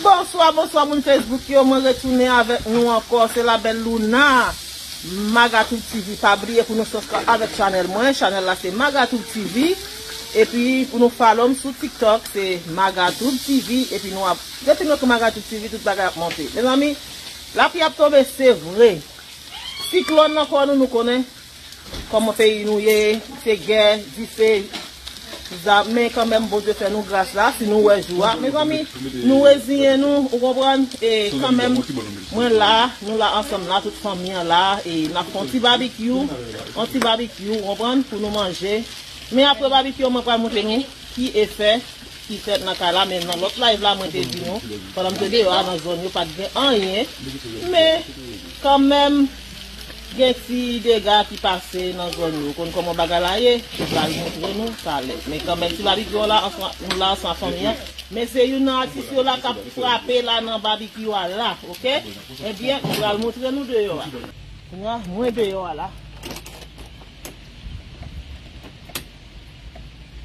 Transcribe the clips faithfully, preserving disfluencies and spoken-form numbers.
Bonswa, bonswa moun Facebook yo, mwen retounen avèk nou ankò, se la bèl Luna, Magatube T V. Pa bliye pou nou subscribe avèk chanèl mwen, chanèl la se Magatube T V, epi pou nou follow m sou TikTok se Magatube T V, epi nou ap, depi nou ekri Magatube T V tout bagay ap monte. Mezanmi, lapli ap tonbe, se vre. Siklòn nan kò nou, nou konnen kòman peyi nou ye, se gè, dife, zam, men kanmenm Bondye fè nou gras la, si nou wè jou a. Mezanmi, nou reziyen nou, ou konprann? E kanmenm, mwen la, nou la ansanm la, tout fanmi an la, e n ap fè yon ti babikyou, yon ti babikyou, ou konprann, pou nou manje. Men apre babikyou, mwen pral montre nou ki efè ki fèt nan kay la, men nan lòt live la, mwen te di nou, pandan m te deyò a, nan zòn yo, pa t gen anyen, men kanmenm, gen ti dega ki pase nan zòn yo. Ou konn kòman bagay la ye, m pral montre nou talè. Men kanmenm, ti babikyou la, ansanm, nou la ansanm fanmi an. Men se youn nan atis yo la k ap frape la nan babikyou a la, oke? Ebyen, m pral montre nou deyò a. Kounya, mwen deyò a la.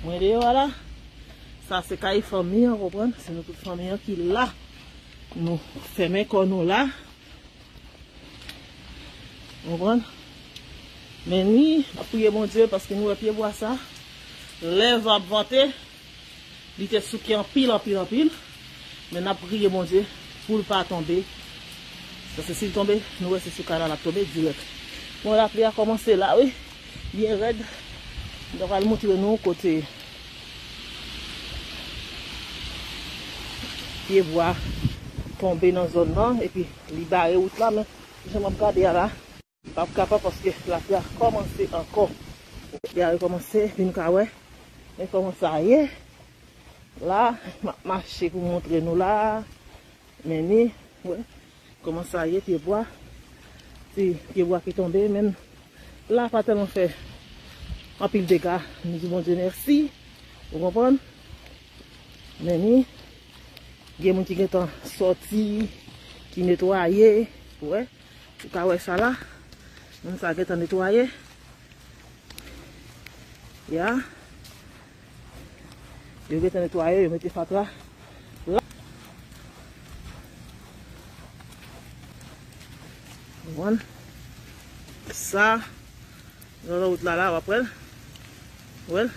Mwen deyò a la. Sa se kay fanmi an, konprann? Se nou tout fanmi an ki la. Nou fèmen kò nou la. Konprann? Men ni, n ap priye Bondye paske nou wè pyebwa sa. Lè van ap vante, li te souke anpil, anpil, anpil. Men n ap priye Bondye pou l pa tonbe. Paske si l tonbe, nou wè se sou kay la l ap tonbe dirèk. Bon, lapli a kòmanse la, wi. Byen rèd. M ta pral montre nou kote pyebwa tonbe nan zòn nan, epi li bare wout la, men jan m ap gade a la, m p ap kapab paske lapli a kòmanse ankò. Lapli a rekòmanse, epi nou ka wè, men kòman sa ye. La, m ap mache pou montre nou la. Men ni, wè, kòman sa ye, pyebwa. Ti pyebwa ki tonbe, men la pa tèlman fè anpil dega. Nou di Bondye mèsi. Ou konprann? Men ni, gen moun ki gentan sòti, ki netwaye. Wè, ou ka wè sa la. Moun sa gentan netwaye. Ya. Yo gentan netwaye, yo mete fatra la. Konprann? Sa, nan wout la, la, w ap wè l. Wè l?